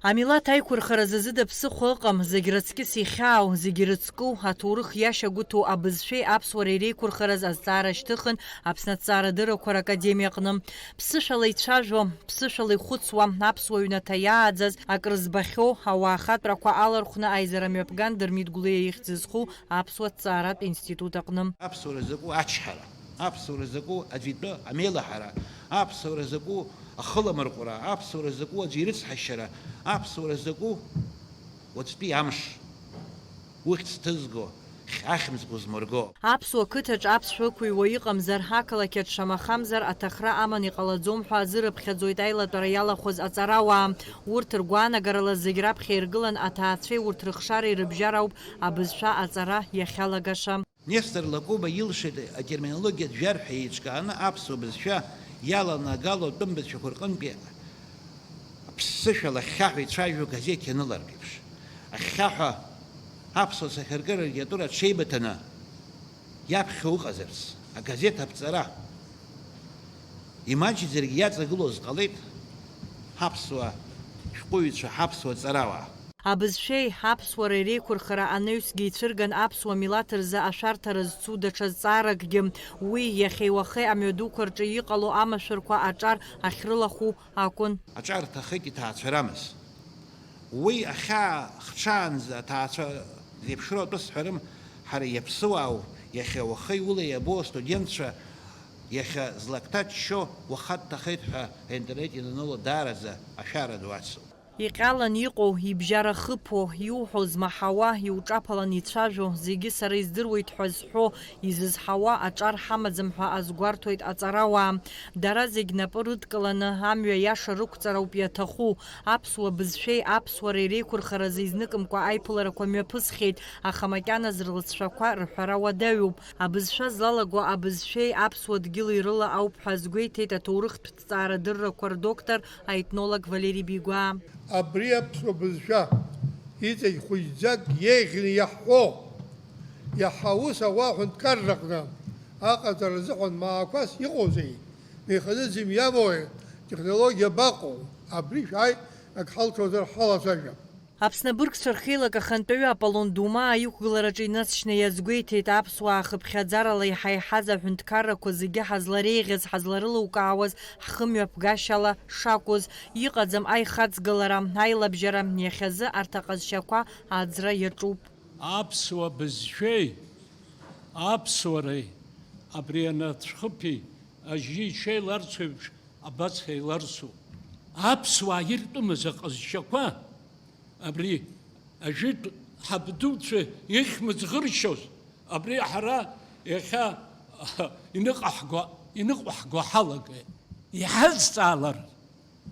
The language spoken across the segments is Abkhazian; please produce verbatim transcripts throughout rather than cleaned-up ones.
Амилаҭ аиқәырхаразы зыда ԥсыхәа ыҟам, зегь раҵкьыс ихьаау, зегь ирыцку, аҭоурых иашьагәыҭу абызшәеи аԥсуареи реиқәырхараз азҵаара шьҭыхын Аԥсны аҭҵаарадыррақәа ракадемиа аҟны. Ԥсышәала ицәажәо, ԥсышәала ихәыцуа, аԥсуа ҩнаҭа иааӡаз, акрызбахьоу, ауаа ахатәрақәа алархәны аизара мҩаԥган Дырмит Гәлиа ихьӡ зху аԥсуа ҭҵааратә институт аҟны. Аԥсуара закәу ачҳара, аԥсуара закәу аӡәы итәы амеилаҳара, аԥсуара закәу ахыламырҟәра, аԥсуара закәу аӡәы ирыцҳашьара, аԥсуара закәу уаҵәтәи амш, ухьӡ ҭызго, ахьымӡӷ узмырго. Аԥсуа қыҭаҿ аԥсшәа ықәыҩуа иҟамзар, ақалақь аҿ шамахамзар аҭахра аман иҟалаӡом ҳәа азырыԥхьаӡоит аилатәара иалахәыз аҵарауаа. Урҭ ргәаанагарала зегь раԥхьа иргылан аҭаацәеи урҭ рыхшареи рыбжьара ауп абызшәа аҵара иахьалагаша. Нестор Лакоба илшеит атерминологиатә жәарҳәа еиҿкааны аԥсуа бызшәа иаланагало атәым бызшәақәа рҟынтәи аԥсышәала ахьхьаҳәа ицәажәо газеҭ ианылартә еиԥш. Ахьхьаҳәа аԥсуа сахьаркыра литература аҽеибыҭаны иаԥхьо ыҟазарц, агазеҭ аԥҵара имаҷӡаргьы иаҵагылоз ҟалеит ҳаԥсуа шәҟәыҩҩцәа, ҳаԥсуа ҵарауаа. Абызшәеи аԥсуареи реиқәырхара анаҩсгьы ицәырган аԥсуа милаҭ рзы ашәарҭара зцу даҽа зҵааракгьы. Уи иахьеи уахеи амҩадуқәа рҿы иҟало амашәырқәа аҿар ахьрылахәу акәын. Аҿар рҭахеит иҭаацәарамыз. Уи ахьаа хҽаанӡа аҭаацәа зеиԥшроу атәы сҳәарым, ҳара иаԥсыуаау, иахьа уахеи улеи иабоу астудентцәа, иахьа злакҭа ччо уаха дҭахеит ҳәа аинтернет иананыло даараӡа ашәара ду ацуп. Иҟьалан иҟоу, ибжьара хыԥо, иуҳәо змаҳауа, иуҿаԥалан ицәажәо, зегьы сара издыруеит ҳәа зҳәо, изызҳауа аҿар ҳамаӡам ҳәа азгәарҭоит аҵарауаа. Дара зегь напы рыдкыланы амҩа иаша рықәҵарауп иаҭаху. Аԥсуа бызшәеи аԥсуареи реиқәырхаразы изныкымкәа аиԥыларақәа мҩаԥысхьеит, аха макьаназ рлыҵшәақәа рҳәара уадаҩуп. Абызшәа злалаго абызшәеи аԥсуа дгьыли рыла ауп ҳәа азгәеиҭеит аҭоурыхтә ҭҵаарадыррақәа рдоктор, аетнолог Валери Бигәаа. Абри аԥсуа бызшәа иҵегь хәыҷӡак иеиӷьны иаҳҳәо, иаҳа ус ауаа аҳәынҭқарраҟны аҟаҵара азыҳәан маақәас иҟоузеи? Механизм иамои? Технологиа абаҟоу? Абри шәааи, ак ҳалшозар ҳалацәажәап. Аԥсны абыргцәа рхеилак ахантәаҩы Аполлон Думаа иқәгылараҿы инаҵшьны иазгәеиҭеит, аԥсуаа хыԥхьаӡарала иҳаиҳаз аҳәынҭқаррақәа зегьы ҳазлареиӷьыз, ҳазларылукаауаз ҳхымҩаԥгашьала шакәыз. Иҟаӡам аихаҵгылара, аилабжьара, иахьазы арҭ аҟазшьақәа аӡра иаҿуп. Аԥсуа бызшәеи аԥсуареи абри анацәхыԥи ажьи шеиларцо еиԥш абас еиларсуп. Аԥсуаа иртәымыз аҟазшьақәа, абри ажәытә ҳабдуцәа ихьмыӡӷыршьоз, абри ҳара иахьа иныҟаҳго, иныҟәаҳго ҳалагеит. Иҳазҵаалар,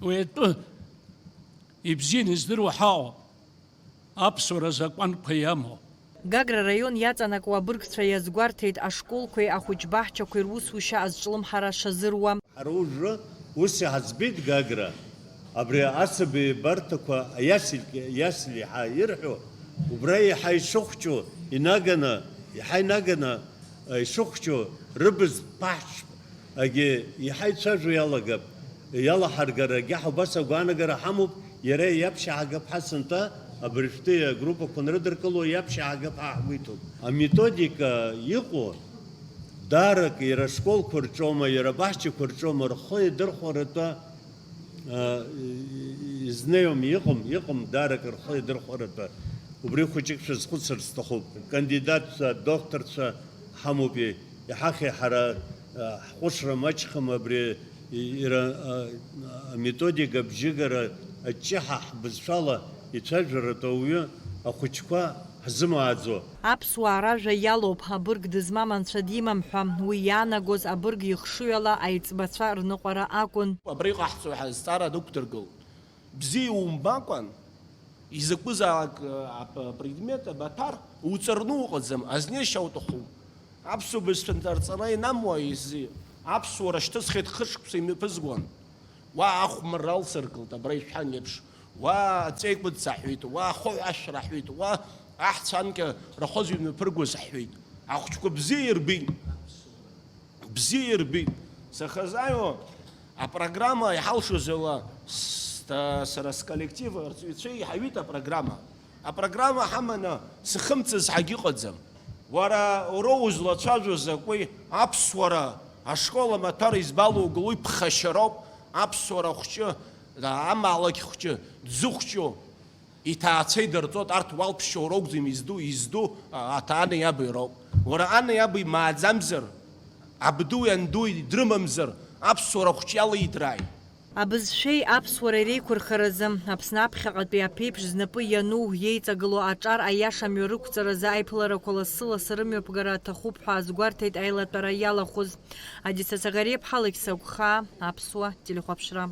уи атәы ибзианы издыруа ҳаҟоуп. Аԥсуара азакәанқәа иамоу. Гагра араион иаҵанакуа абыргцәа иазгәарҭеит ашколқәеи ахәыҷбаҳчақәеи русушьа азҿлымҳара шазыруа. Ҳара уажәы ус иҳаӡбеит Гагра, абри асаби еибарҭақәа аиасль-, аиасль еиҳа ирҳәо, убра еиҳа ишыхәҷу инаганы, еиҳа инаганы, ишыхәҷу рыбз ԥаҳшьп-, Агьи иаҳа ицәажәо иалагап, иалаҳаргар, агьаҳ убас агәаанагара ҳамоуп, иара иаԥшьаҳагап ҳәа сынтәа, абыржәтәи агруппақәа нрыдыркыло иаԥшьаҳагап ҳәа ҳгәы иҭоуп. Аметодика иҟоу, даарак иара ашколқәа рҿоума, иара абаҳчақәа рҿоума, рхы иадырхәаратәы, а, изнеиуам, иҟам, иҟам даарак рхы иадырхәаратәы. Убри хәыҷык шәазхәыцыр сҭахуп. Кандидатцәа, докторцәа ҳамоупеи? Иҳахьи ҳара, а, ҳҟәышра маҷхам абри, и-, ира-, а, аметодика абжьыгара аҷҷаҳа ҳбызшәала ицәажәаратәы ауаҩы ахәыҷқәа ҳзымааӡо. Аԥсуаа ражәа иалоуп, абырг дызмам анцәа димам ҳәа. Уи иаанагоз абырг ихшыҩ ала аиҵбацәа рныҟәара акәын. Абра иҟаҳҵо ҳәа азҵаара дықәдыргылт. Бзиа иумбакәан, изакәызаалак, а, ап-, апредмет абаҭәар, уҵарны уҟаӡам, азнеишьа уҭахуп. Аԥсуа бызшәа нҵарҵара инамуа изы, аԥсуара шьҭысхит хышықәса имҩаԥызгон. Уа ахәмарра алсыргылт, абра ишәҳәан еиԥш, уа аҵеикәыц аҳәеит, уа ахыҳәашьра аҳәеит, уа аҳцәа анкьа рахәазҩы имҩаԥыргоз аҳәеит. Ахәыҷқәа бзиа ирбеит. Бзиа ирбеит. Сахазааиуа апрограмма иҳалшоз ала, с-, Са, сара сколлектив арҵаҩцәа иҳаҩит апрограмма. Апрограмма ҳаманы сыхымцыз ҳагьыҟаӡам. Уара, уара узлацәажәо закәи? Аԥсуара ашкол амаҭәар избалоугылои? Ԥхашьароуп. Аԥсуара хәҷы, амаалықь хәҷы, дзыхәҷу, иҭаацәа идырҵоит, арҭ уалԥшьоу роугӡам изду, изду, а, аҭ-, ани аби роуп. Уара ани аби мааӡамзар, абдуи андуи дрымамзар, аԥсуара хәҷы иалидрааи? Абызшәеи аԥсуареи реиқәырхаразы, Аԥсны аԥхьаҟатәи аԥеиԥш знапы иану, иеиҵагылоу аҿар аиаша амҩа рықәҵаразы аиԥыларақәа лассы-лассы рымҩаԥгара аҭахуп ҳәа азгәарҭеит аилатәара иалахәыз Адиса Саӷариаԥҳа Лакьса Гәхаа, Аԥсуа телехәаԥшра.